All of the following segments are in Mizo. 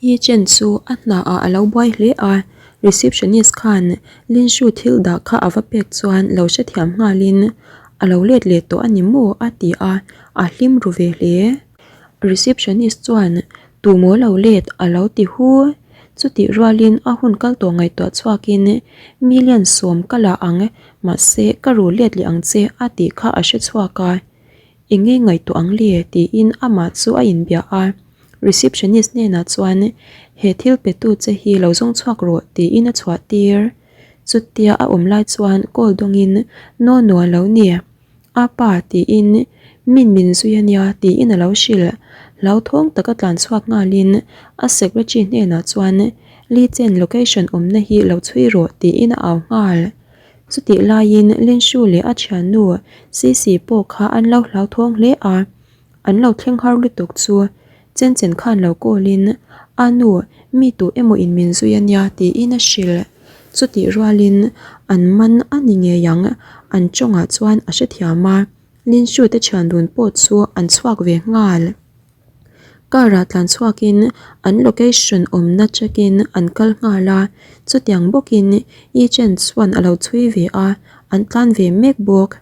Yi Chen chu a hna ah a lo buai hle a, receptionist khan Lin Shu thil dah kha a va pek chuan lo hrethiam nghalin a lo let leh tawh a ni maw a ti a, a hlim ru ve hle. Receptionist chuan tu maw lo let a lo ti hu. Chutih rualin a hun kal tawh ngaihtuah chhuakin million sawm ka la ang mahse ka ru let leh ang che a tih kha a hre chhuak a. Eng nge ngaihtuah ang le? tiin amah chu a inbia a. Receptionist hnenah chuan he thil petu che hi lo zawng chhuak rawh tiin a chhuah tir. Chutia a awm lai chuan call dawngin No no a lo ni. A pa tiin min min zui a nia tiin a lo hrilh. Hlauthawng taka tlan chhuak nghalin a secretary hnenah chuan Li Chen location awmna hi lo chhui rawh tiin a au nghal. Chutih laiin Lin Shu leh a thiannu Sisi pawh kha an lo hlauthawng hle a, an lo thleng har lutuk chu Chen Chen khan lo call in A nu, mi tu emaw in min zui a nia tiin a hrilh. Chutih rualin an man a ni ngei ang, an tawngah chuan a hrethiam a, Lin Shu te thian dun pawh chu an chhuak ve nghal. Car ah tlan chhuakin an location awmna check in an kal nghal a, chutiang bawkin Yi Chen chuan a lo chhui ve a, an tlan ve mek bawk.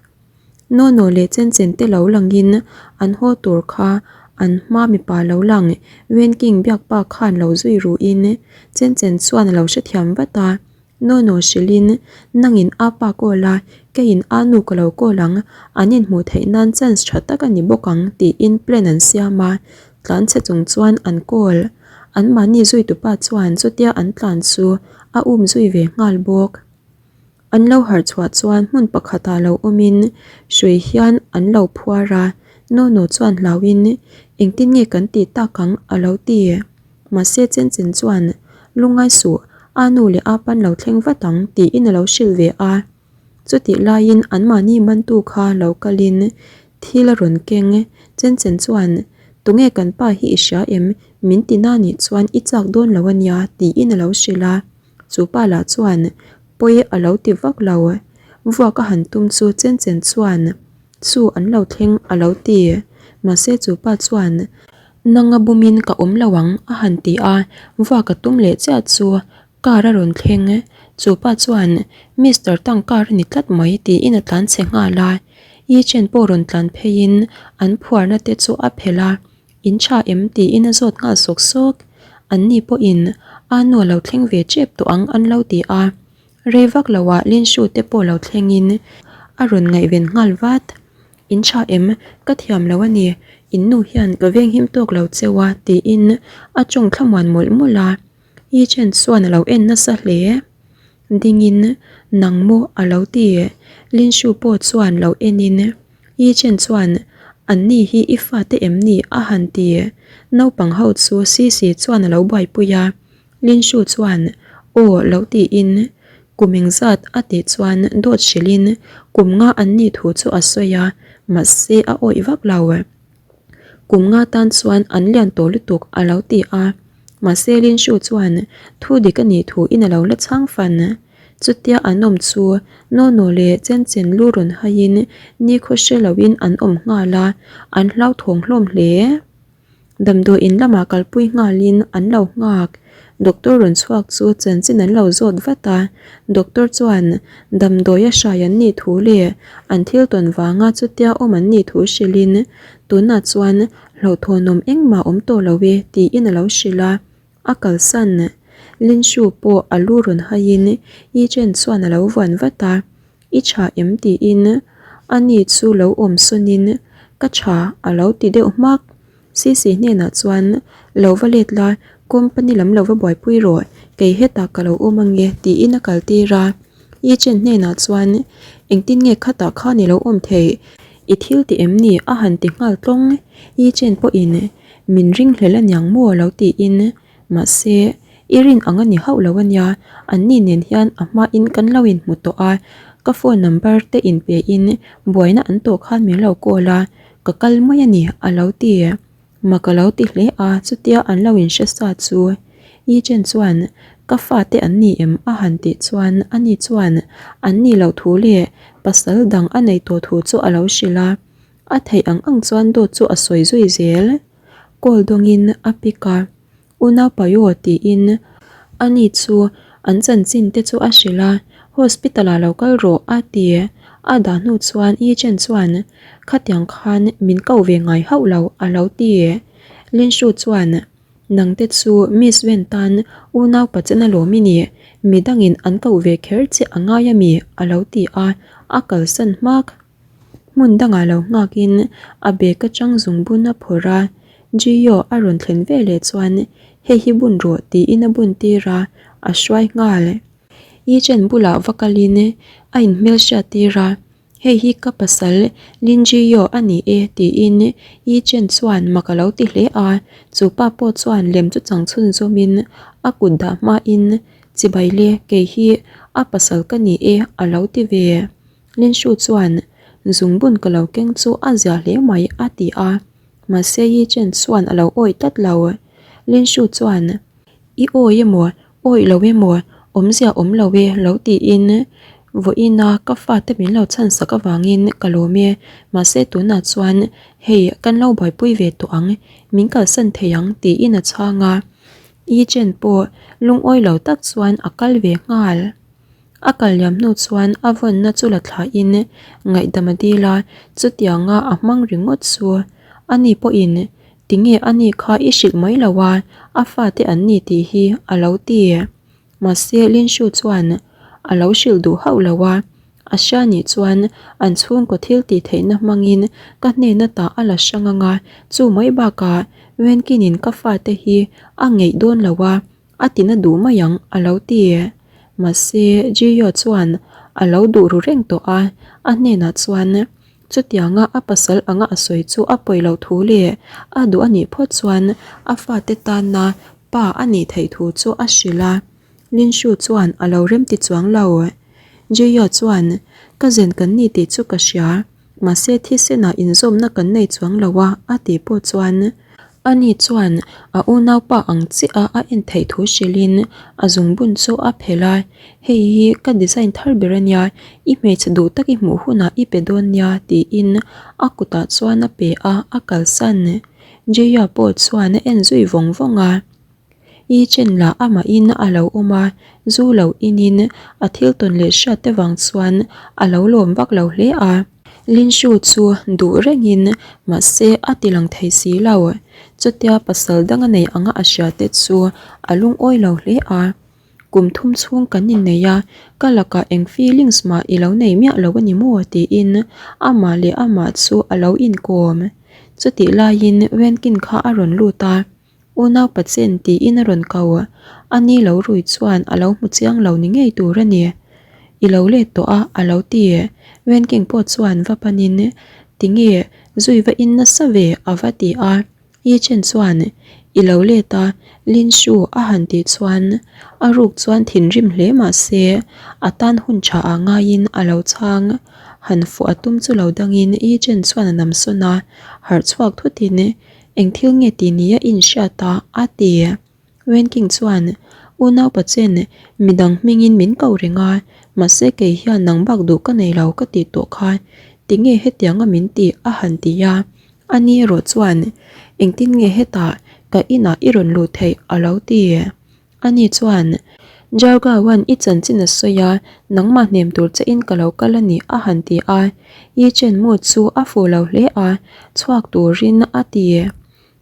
Nono leh Chen Chen te lo langin an haw tur kha an hma mipa lo lang Wen King biak pa khan lo zui ruhin Chen Chen chuan a lo hrethiam vat a. Nono hrilhin, Nangin a pa call a, keiin a nu ka lo call ang, an inhmuh theih nan chance tha tak a ni bawk ang tiin plan an siam a, tlan chhe chung chuan an call. Anmahni zuitupa chuan chutia an tlan chu a um zui ve nghal bawk. An lo harh chhuah chuan hmun pakhatah lo awmin hrui hian an lo phuar a, Nono chuan hlauhin, Engtin nge kan tih tak ang? a lo ti. Mahse Chen Chen chuan, Lungngai suh, a nu leh a pan lo thleng vat ang tiin a lo hrilh ve a. Chutih laiin anmahni mantu kha lo kalin thil a rawn keng. Chen Chen chuan, Tunge kan pa hi i hria em? Min ti na nih chuan i chak dawn lo a nia tiin a lo hrilh a. Chu pa lah chuan pawi a lo ti vak lo. Vuak a han tum chu Chen Chen chuan, Chu an lo thleng a lo ti. Mahse chu pa chuan, Nanga bumin ka awm lo ang a han ti a, vuak a tum leh chiah chu car a rawn thleng. Chu pa chuan Mister Tang car a ni tlat mai tiin a tlan chhe nghal a. Yi Chen pawh rawn tlan pheiin an phuarna te chu a phelh a, In tha em tiin a zawt nghal sawk sawk. An ni pawhin a nu a lo thleng ve tep tawh ang an lo ti a. Rei vak loah Lin Shu te pawh lo thlengin a rawn ngaihven nghal vat. In tha em? Ka thiam lo a ni. In nu hian ka veng him tawk lo cheu a tiin a tawng thlamuan mawlh mawlh a. Yi Chen chuan a lo en nasa hle. Dingin nang maw a lo ti. Lin Shu pawh chuan lo enin Yi Chen chuan an ni hi i fate em ni a han ti. Naupang ho chu Sisi chuan a lo buaipui a. Lin Shu chuan aw lo tiin kum engzat a tih chuan dawt hrilhin kum nga an nih thu chu a sawi a, mahse a awih vak lo. Kum nga tan chuan an lian tawh lutuk a lo ti a, mahse Lin Shu chuan thu dik a nih thu in a lo la chhang fan. Chutia an awm chu Nono leh Chen Chen lu rawn haiin nikhaw hre loin an awm nghal a, an hlauthawng hlawm hle. Damdawi in lamah kalpui nghalin an lo nghak. Doctor rawn chhuak chu chanchin an lo zawt vat a, doctor chuan damdawi a hrai an nih thu leh an thil tawn vanga chutia awm an nih thu hrilhin tunah chuan hlauhthawnawm engmah awm tawh lo e tiin a lo hrilh a, a kalsan. Linshu pawh a lu rawn haiin Yi Chen chuan a lo vuan vat a. I tha em tiin ani chu lo awm sawnin ka tha a lo ti deuh hmak. Sisi hnenah chuan lo va let la, company lam lo va buaipui rawh, kei hetah ka lo awm ange tiin a kal tir a. Yi Chen hnenah chuan engtin nge khatah khan i lo awm theih, i thil ti em ni a han ti nghal tlawng. Yi Chen pawhin min ringhlel aniang maw lo tiin Mahse, i rin ang a ni hauh lo a nia, anni nen hian a hmain kan lo inhmu tawh a, ka phone number te inpe in buaina an tawh khan min lo call a, ka kal mai a ni a lo ti. Mak a lo ti hle a, chutia an lo inhre sa chu. Yi Chen chuan, Ka fate an ni em? a han tih chuan ani chuan an nih loh thu leh pasal dang a nei tawh thu chu a lo hrilh a, a theih ang ang chuan dawt chu a sawi zui zel. Call dawngin a pick a. Unau Payo tiin ani chu an chanchin te chu a hrilh a, Hospital ah lo kal rawh a ti. A dah hnu chuan Yi Chen chuan khatiang khan min ko ve ngai hauh lo a lo ti. Lin Shu chuan Nangte chu Miss Wen tan unau pachena lawm i ni, midangin an koh ve kher che a ngai a mi? a lo ti a, a kalsan hmak. Hmun dangah lo nghakin a bag atang zungbun a phawrh a, Gio a rawn thlen ve leh chuan hei hi bun rawh tiin a bun tir a, a hruai nghal. Yi Chen bulah va kalin a inhmelhriat tir a, Hei hi ka pasal Lin Gio a ni e tiin Yi Chen chuan mak a lo ti hle a, chu pa pawh chuan lem chu chang chhunzawmin a kut dah hmain Chibai le kei hi a pasal ka ni e a lo ti ve. Linshu chuan, Zungbun ka lo keng chu a zia hle mai, a ti a. Mahse Yi Chen chuan a lo awih tlat lo. Linshu chuan, I awi emaw, awih lo emaw, awmzia awm lo e, lo tiin, Vawiina ka fate min lo chhansak avangin ka lawm e, mahse tunah chuan hei kan lo buaipui ve tawh ang, min kalsan thei ang, tiin a chhang a. Yi Chen pawh lungawi lo tak chuan a kal ve nghal. A kal liam hnu chuan a vawnna chu la thlahin ngaihdam a dil a, chutianga a hmang ringawt chu ani pawhin tinge ani kha i hrilh mai lo a, a fate an ni tih hi a lo ti. Mahse Linshu chuan a lo hrilh duh hauh lo a, a hria nih chuan an chhungkaw thil tih theihna hmangin ka hnena tah a la hrang ang a, chu mai bakah Wenkinin ka fate hi a ngeih dawn lo a, A ti na duh mai ang, a lo ti. Mahse, Jiyoo chuan a lo duh ru reng tawh a, a hnenah chuan chutianga a pasal anga a sawi chu a pawi loh thu leh a duh a nih phawt chuan a fate tana pa a nih theih thu chu a hrilh a. Linshu chuan a lo remti chuang lo. Jiyoo chuan, Ka zen kan ni tih chu ka hria. Mahse thisenah inzawmna kan nei chuang lo a, a tih pawh chuan ani chuan a unaupa ang chiah a en theih thu hrilhin a zungbun chu a phelh a, Hei hi ka design thar ber a nia, i hmeichhe duh tak i hmuh hunah i pe dawn nia tiin a kutah chuan a pe a, a kalsan. Jaya pawh chuan a en zui vawng vawng a. I chen lah amahin a lo awm a, zu lo inin a thil tawn leh hriat te vang chuan a lo lawm vak lo hle a. Linshu chu duh rengin mahse a ti lang thei si lo. Chutia pasal dang a nei anga a hria te chu a lungawi lo hle a. Kum thum chhung kan innei a, ka lakah eng feelings mah i lo nei miah lo a ni maw tiin amah leh amah chu a lo inkawm. Chutih laiin Wenkin kha a rawn lut a. Unau Pachen tiin a rawn ko. A ni lo rui chuan a lo hmu chiang lo ni ngei tur a ni. I lo let tawh a, a lo ti. Wenking pawh chuan va panin, Tinge, zui va in nasa ve, a va ti a. Yi Chen chuan, I lo let a, Lin Shu a han tih chuan a ruk chuan thinrim hle mah se, a tan hun tha ah ngaiin a lo chhang. Han fuh a tum chu lo dangin Yi Chen chuan a namsawn a, harh chhuak thutin Eng thil nge tih nia i inhriat a? a ti. Wenking chuan, Unau Pachen, midang hmingin min ko reng a, mahse kei hian nang bak duh ka nei lo ka tih tawh kha, tinge hetianga min tih? a han ti a. Ani erawh chuan, Engtin nge hetah ka inah i rawn luh theih? a lo ti. Ani chuan, Jargawan i chanchin a sawi a, nangmah hnem tur che in ka lo kal a ni a han ti a. Yi Chen Mu chu a fuh lo hle a, chhuak turin a ti.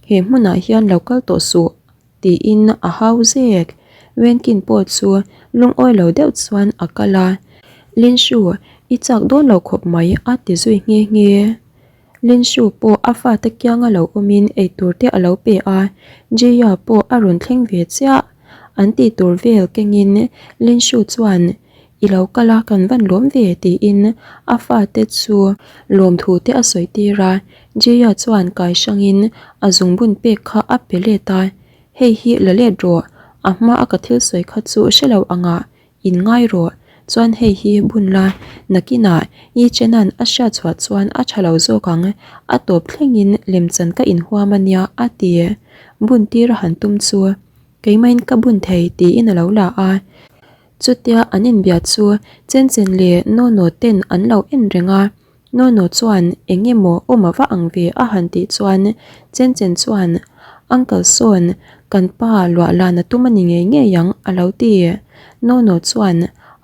He hmunah hian lo kal tawh suh tiin a hau zek. Wenkin pawh chu lungawi lo deuh chuan a kal a. Lin Shu, i chak dawn lo khawp mai a ti zui nghe nghe. Linshu pawh a fate kianga lo awmin eitur te a lo pe a, Jia pawh a rawn thleng ve chiah. An tih tur vel kengin Linshu chuan, I lo kal a, kan van lawm ve tiin a fate chu lawmthu te a sawi tir a. Jia chuan kai hrangin a zungbun pek kha a pe let a, Hei hi la let rawh, a hma a ka thil sawi kha chu hre lo angah In ngai rawh, chuan hei hi bun la, nakinah i Chenan a hriat chhuah chuan a tha lo zawk ang, a tawp thlengin lemchan ka inhuam a nia a ti. Bun tir a han tum chu, Keimahin ka bun thei tiin a lo la a. Chutia an inbia chu Chen Chen leh Nono ten an lo en reng a. Nono chuan eng emaw awm a va ang ve a han tih chuan Chen Chen chuan. Uncle sawn kan pa luah lan a tum a ni ngei ngei ang a lo ti. Nono chuan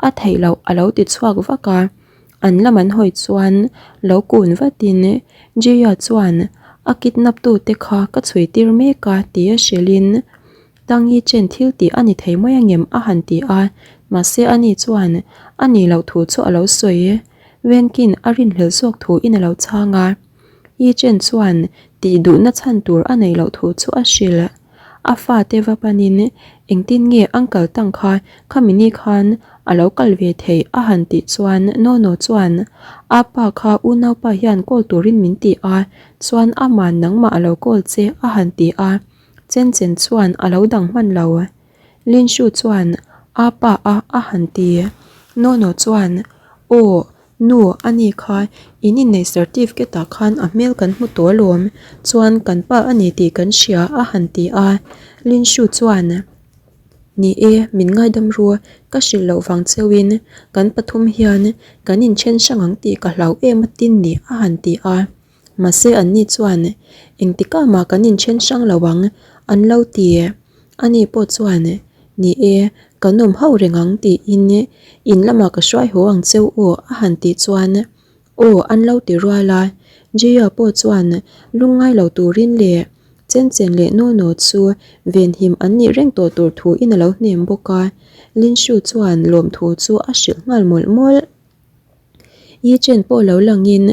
a theih loh a lo ti chhuak vak a. An lam an hawi chuan lo kun vatin Jia chuan a kidnap tute kha ka chhui tir mek a tia hrilhin Tangi chen thil tih a ni thei mai angem a han ti a, mahse ani chuan a nih loh thu chu a lo sawi. Wenkin a rinhlelh zawk thu in a lo chhang a. Yi Chen chuan tih duhna chhan tur a neih loh thu chu a hrilh. A fate va panin engtin nge uncle Tang kha khami ni khan a lo kal ve theih a han tih chuan Nono chuan a pa kha unaupa hian call turin min ti a, chuan aman nangmah a lo call che a han ti a. Chen Chen chuan a lo dang hman lo. Lin Shu chuan a pa a a han ti. Nono chuan Aw, nu, a ni kha in inneih certificate ah khan a hmel kan hmu tawh alawm, chuan kan pa a ni tih kan hria a han ti a. Lin Shu chuan Ni e, min ngaidam ru, ka hrilh loh vang cheuhin kan pathum hian kan inthen hrang ang tih ka hlau em atin ni a han ti a. Mahse anni chuan, Engtikah mah kan inthen hrang lo ang, an lo ti. Ani pawh chuan, Ni e, kan awm hauh reng ang tiin in lamah ka hruai haw ang cheu aw a han tih chuan, Aw an lo ti rual a. Jia pawh chuan lungngai lo turin leh Chen Chen leh Nono chu venhim an nih reng tawh tur thuin a lo hnem bawk a. Lin Shu chuan lawmthu chu a hrilh nghal mawlh mawlh. Yi Chen pawh lo langin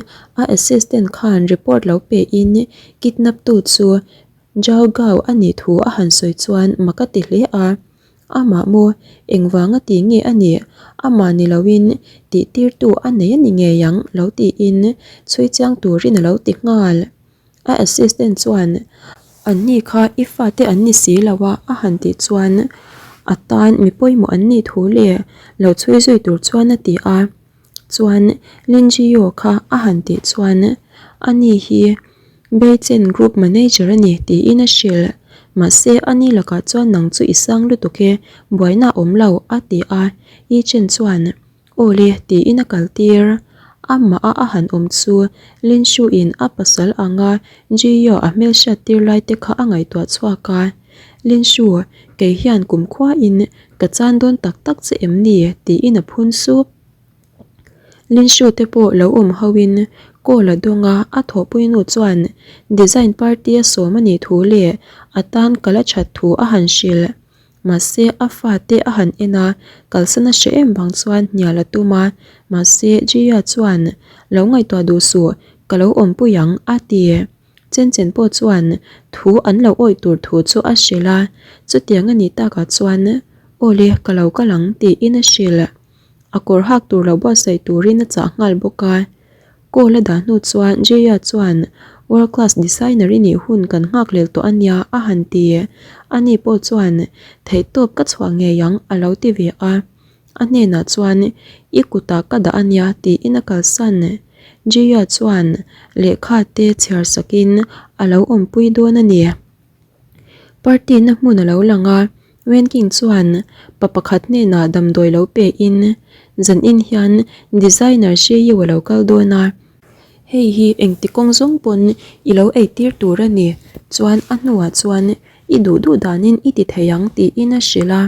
a assistant khan report lo pe in kidnap tu chu Zhao Gao a nih thu a han sawi chuan mak a ti hle a. Amah maw engvanga ti nge a nih? Amah ni loin tih tirtu a nei a ni ngei ang lo tiin chhui chiang turin a lo ti nghal. A assistant chuan An ni kha i fate an ni si lo a a han tih chuan a tan mi pawimawh an nih thu leh lo chhui zui tur chuan a ti a. Chuan Lingio kha a han tih chuan a ni hi Beichen Group Manager a ni tiin a hrilh. Mahse a ni lakah chuan nang chu i sang lutuk e, buaina a awm lo a ti a. Yi Chen chuan Aw le, tiin a kal tir. Amah a a han awm chu Lin Shu-in a pasal anga Ji-Yo a hmelhriat tir lai te kha a ngaihtuah chhuak a. Lin Shu, kei hian kumkhuain ka chan dawn tak tak che em ni? tiin a phun sup. Lin Shu te pawh lo awm hoin call a dawng a, a thawhpui nu chuan design party a sawm a nih thu leh a tan kal a that thu a han hrilh. Mahse, a fate a han en a, kalsan a hre em vang chuan hnial a tum a. Mahse, Jia chuan, Lo ngaihtuah duh suh, ka lo awmpui ang, a ti. Chen Chen pawh chuan thu an lo awih tur thu chu a hrilh a. Chutiang a nih takah chuan, Aw le, ka lo kal ang, tiin a hrilh. A kawr hak tur lo buatsaih turin a chah nghal bawk a. Call a dah hnu chuan Jaya chuan World class designer i nih hun kan nghak lel tawh a nia a han ti. Ani pawh chuan Theihtawp ka chhuah ngei ang a lo ti ve a. A hnenah chuan I kutah ka dah a nia tiin a kalsan. Jaya chuan lehkha te chhiar sakin a lo awmpui dawn a ni. Party na hmun a lo lang a, Wenking chuan pa pakhat hnenah damdawi lo pe in zan in hian designer Shi Yu a lo kal dawn a, hei hi engti kawng zawng pawn i lo ei tir tur a ni, chuan a hnuah chuan i duh duh danin i ti thei ang tiin a hrilh a,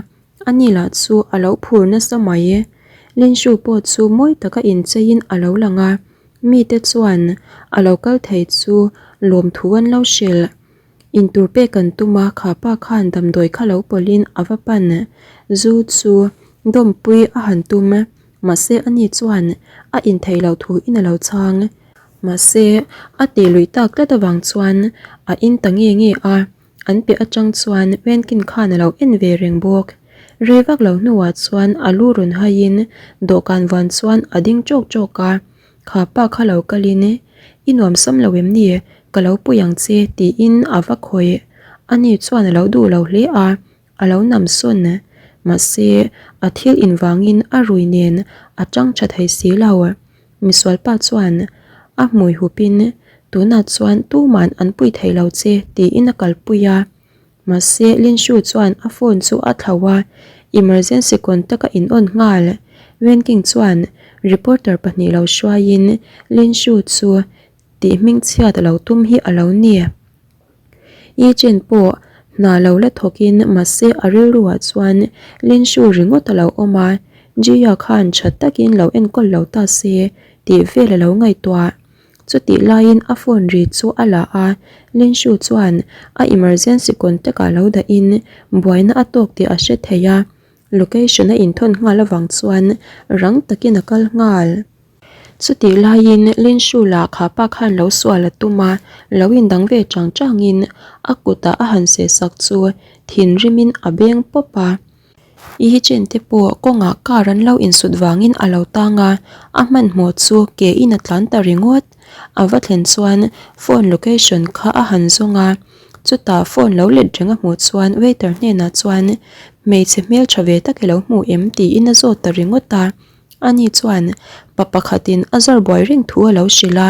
ani lah chu a lo phur nasa mai. Lin Shu pawh chu mawi taka incheiin a lo lang a, mite chuan a lo kal thei chu lawmthu an lo hrilh. Intur pek an tum a, kha pa khan damdawi kha lo pawlhin a va pan. Zu chu dawmpui a han tum, mahse ani chuan a intheih loh thuin a lo chhang. Mahse, a tih luih tak tlat avang chuan a in ta nge nge a, an piah atang chuan Wenkin khan a lo en ve reng bawk. Rei vak lo hnuah chuan a lu rawn haiin dawhkan van chuan a ding ṭawk ṭawk a. Kha pa kha lo kalin i nuam sam lo em ni? Ka lo pui ang che tiin a va khawih. Ani chuan a lo duh lo hle a, a lo nam sawn. Mahse, a thil invangin a rui nen a tang tha thei si lo. Misualpa chuan a hmui hupin tunah chuan tuman an pui thei lo che tiin a kalpui a. Mahse, Lin Shu chuan a phone chu a thlauh a, emergency contact a in on nghal. Wen King chuan reporter pahnih lo hruaiin Lin Shu chu tih hmingchhiat a lo tum hi a lo ni. Yi Chen pawh hna lo la thawkin mahse a rilruah chuan Lin Shu ringawt a lo awm a, Jia khan tha takin lo enkawl lo ta se tih vel a lo ngaihtuah. Chutih laiin a phone ri chu a la a, Lin Shu chuan a emergency contact ah lo dahin buaina a tawk tih a hre thei a, location a inthawn nghal avang chuan rang takin a kal nghal. Chutih laiin Lin Shu lah kha pa khan lo sual a tum a, lo indang ve chang changin a kutah a han seh sak chu thinrimin a beng pawp a. Yi Chen te pawh kawngah car an lo insut vangin a lo tang a, a hmanhmawh chu ke in a tlan ta ringawt. A va thlen chuan phone location kha a han zawng a, chutah phone lo let reng a hmuh chuan waiter hnenah chuan hmeichhe hmeltha ve tak i lo hmu em tiin a zawt ta ringawt a. Ani chuan pa pakhatin a zawr buai reng thu a lo hrilh a,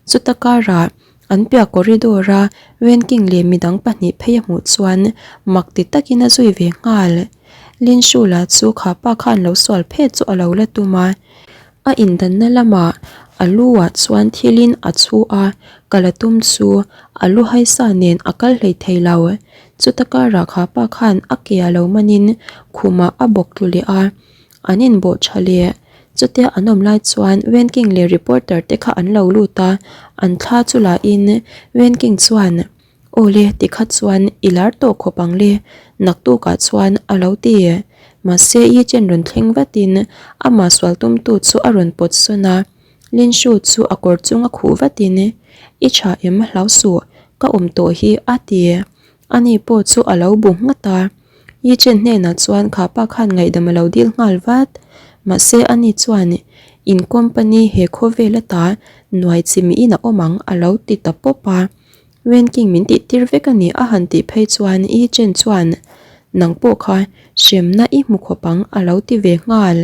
chuta karah an piah corridor a Wenking leh midang pahnih phei a hmuh chuan mak ti takin a zui ve nghal. Lin Shula chu kha pa khan lo sual phet chu a lo la tum a, a indanna lamah a lu ah chuan thilin a chhu a, kal a tum chu a lu haisa nen a kal hlei thei lo. Chuta karah kha pa khan a ke a lo manin khumah a bawk tlu leh a. An inbawh tha leh chutia an awm lai chuan Wenking leh reporter te kha an lo lut a, an thla chu la in Wenking chuan Aw le tikha chuan i lar tawh khawp ang le naktukah chuan a lo ti. Mahse Yi Chen rawn thleng vatin amah sual tumtu chu a rawn pawt sawn a, Lin Shu chu a kawr chunga khuh vatin I tha em hlau suh ka awm tawh hi a ti. Ani pawh chu a lo bu nghat a. Yi Chen hnenah chuan kha pa khan ngaihdam a lo dil nghal vat. Mahse ani chuan in company he khawvel ata nuai chi miin a awm ang a lo ti ta pawp a. Wen King min tih tir vek a ni a han tih phei chuan Yi Chen chuan nang pawh kha hremna i hmu khawp ang a lo ti ve nghal.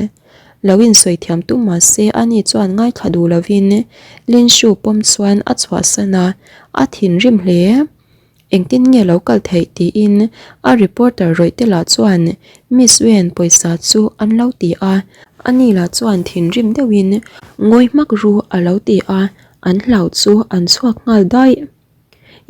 Lo insawi thiam tum mahse ani chuan ngaithla duh lovin Lin Shu pawm chuan a chhuahsan a, a thinrim hle. Engtin nge lo kal theih tiin a reporter rawih te lah chuan Miss Wen pawisa chu an lo ti a, ani lah chuan thinrim deuhin ngawi hmak ru a lo ti a, an hlau chu an chhuak nghal daih.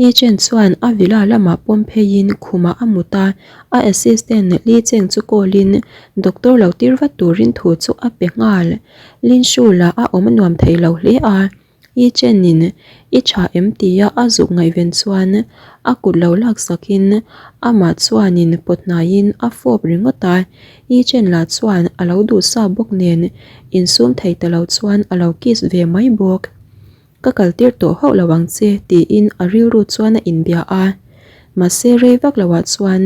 Yi Chen chuan a villa lamah pawm pheiin khumah a mut a, a assistant Li Cheng chu call in doctor lo tir vat turin thu chu a pe nghal. Lin Shu lah a awm nuam thei lo hle a. I chenin i tha em tia a zuk ngaihven chuan a kut lo lak sakin amah chuanin pawt hnaiin a fawp ringawt a, I chen lah chuan a lo duh sa bawk nen insum thei ta lo chuan a lo kiss ve mai bawk. Ka kal tir tawh hauh lo ang che tiin a rilru chuan a inbia a, mahse rei vak loah chuan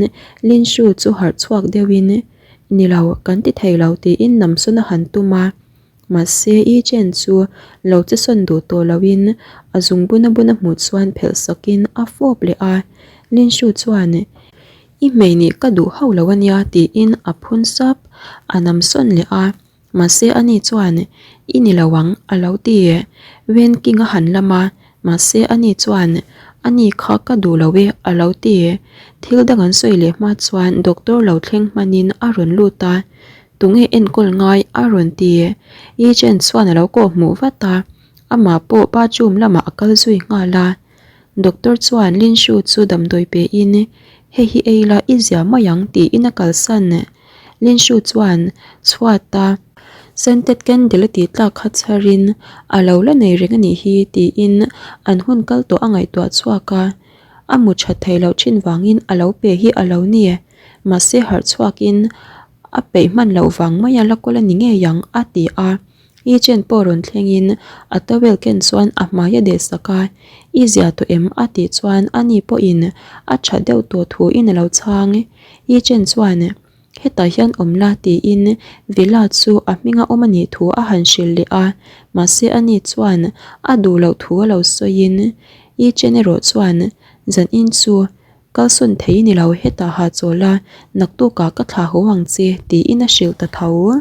Lin Shu chu harh chhuak deuhin Ni lo, kan ti thei lo tiin namsawn a han tum a. Mahse, I Chen chu lo che sawn duh tawh loin a zung buna buna hmuh chuan phelh sakin a fawp leh a. Lin Shu chuan, I hmei nih ka duh hauh lo ania tiin a phun sap, a nam sawn leh a. Mahse, ani chuan, I ni lo ang a lo ti. Wen King a han lam a, mahse ani chuan, Ani kha ka duh lo e a lo ti. Thil dang an sawi leh hma chuan doctor lo thleng hmanin a rawn lut a. Tunge enkawl ngai a rawn ti. Yi Chen chuan a lo kawh hmuh vat a, amah pawh bathroom lamah a kal zui nghal a. Doctor chuan Lin Shu chu damdawi pe in, Hei hi ei la i zia mai ang tiin a kalsan. Lin Shu chuan chhuat a scented candle a tih tlak kha chharin a lo la nei reng a nih hi tiin an hun kal tawh a ngaihtuah chhuak a, a mu that theih loh thin vangin a lo pe hi a lo ni. Mahse harh chhuakin a peih hman loh vang mai a la kawl a ni ngei ang a ti a, I Chen pawh rawn thlengin a towel ken chuan a hmai a deh sak a, I zia tawh em? a tih chuan ani pawhin a that deuh tawh thuin a lo chhang. I Chen chuan hetah hian awm la tiin villa chu a hminga awm a nih thu a han hrilh leh a, mahse ani chuan a duh loh thu a lo sawiin I Chen erawh chuan zanin chu Kalsawn thei ni lo hetah ha chawl a, naktukah ka thlah haw ang che tiin a hrilh ta tho.